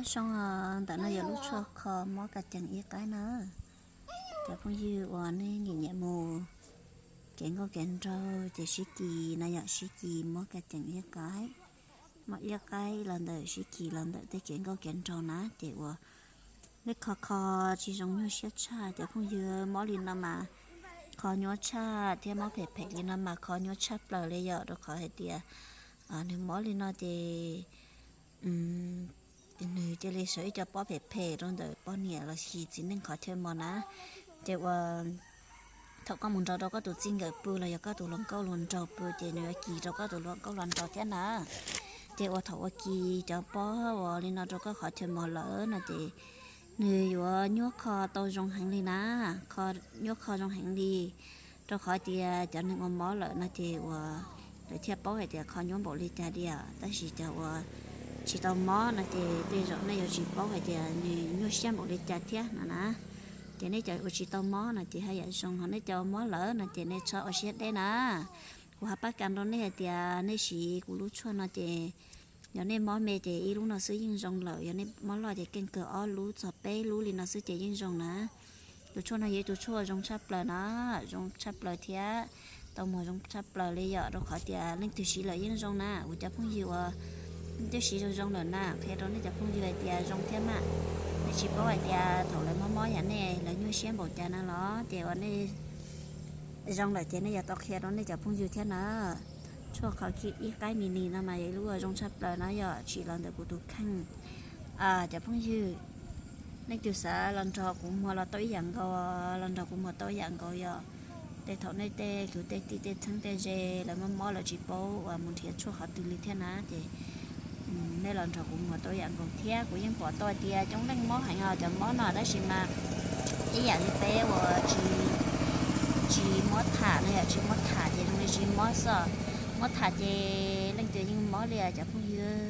Zoo, ntawm no yog lub tshuaj kho mob ka cees ib qaib na. Cov phooj ywg uas nej nyiam nyiam mus kev nkauj kev nraug ces sib kis no yom, sib kis mob ka cees ib qaib, mob ib qaib los ntawm sib kis los ntawm tej kev nkauj kev nraug na ces uas nej kho kho tsis zoo nyuaj siab tshaj cov phooj ywg. Mob li no mas kho nyuaj tshaj thiab mob phem phem li no mas kho nyuaj tshaj plaws li yom, rau qhov hais tias nws mob li no ces nws cia li sawv ib co pob phem phem rau ntawm poj niam los sis txiv neej qhov chaw mos na. Ces uas thaum koj mus nrog rau koj tus txij nkawm pw los yog koj tus hluas nkauj hluas nraug pw ces nws yuav kis rau koj tus hluas nkauj hluas nraug thiab na. Ces uas thaum uas kis cov pob uas li no rau koj qhov chaw mos lawm no ces nws yuav nyuaj kho tau zoo heev li na, kho, nyuaj kho zoo heev li. Rau qhov tias cov neeg uas mob lawm no ces uas lawv thiaj paub hais tias kho nyuaj npaum li cas tiag, tab sis cov uas tsis tau mob no ces tej zaum nej yuav tsis paub hais tias nws nyuaj siab npaum li cas thiab no na. Ces nej cov uas tsis tau mob no ces haj yam zoo, ho nej cov uas mob lawm no ces nej txhob ua siab deb na. Kuv haj pab kam rau nej hais tias nej siv kuv lub tshuaj no ces yog nej mob me ces ib lub no xwb yeej zoo lawm, yog nej mob loj ces keej kawg ob lub txog peb lub li no xwb ces yeej zoo na. Tus tshuaj no yog ib tus tshuaj zoo tshaj plaws na, zoo tshaj plaws thiab tau muag zoo tshaj plaws li yom, rau qhov tias leej twg siv lawm yeej zoo na. Kuv cov phooj ywg uas twb siv zoo zoo lawm na, qhia rau nej cov phooj ywg hais tias zoo thiab mas. Nej tsis paub hais tias thaum lawv mob mob yam nej lawv nyuaj siab npaum cas na los ces uas nej zoo lawm ces nej yuav tau qhia rau nej cov phooj ywg thiab na. Tshuaj kho ib qaib mi nis no mas yog ib lub zoo tshaj plaws na yom, tsim los ntawm kuv tus kheej. Cov phooj ywg, leej twg xav los nrog kuv muag los tau ib yam nkaus, los nrog kuv muag tau ib yam nkaus yom. Tej thaum nej tej kwv tej tij tej txheeb tej ze lawv mob mob lawv tsis paub uas mus nrhiav tshuaj qhov twg li thiab na ces nej los nrog kuv muag tau ib yam nkaus thiab. Kuv yeej pom tau tias coob leej mob heev os cov mob no tab sis mas ib yam li peb uas tsis muab tham no yom, tsis muab tham ces zoo li tsis mob xwb, muab tham ces leej twg yeej mob li os cov phooj ywg.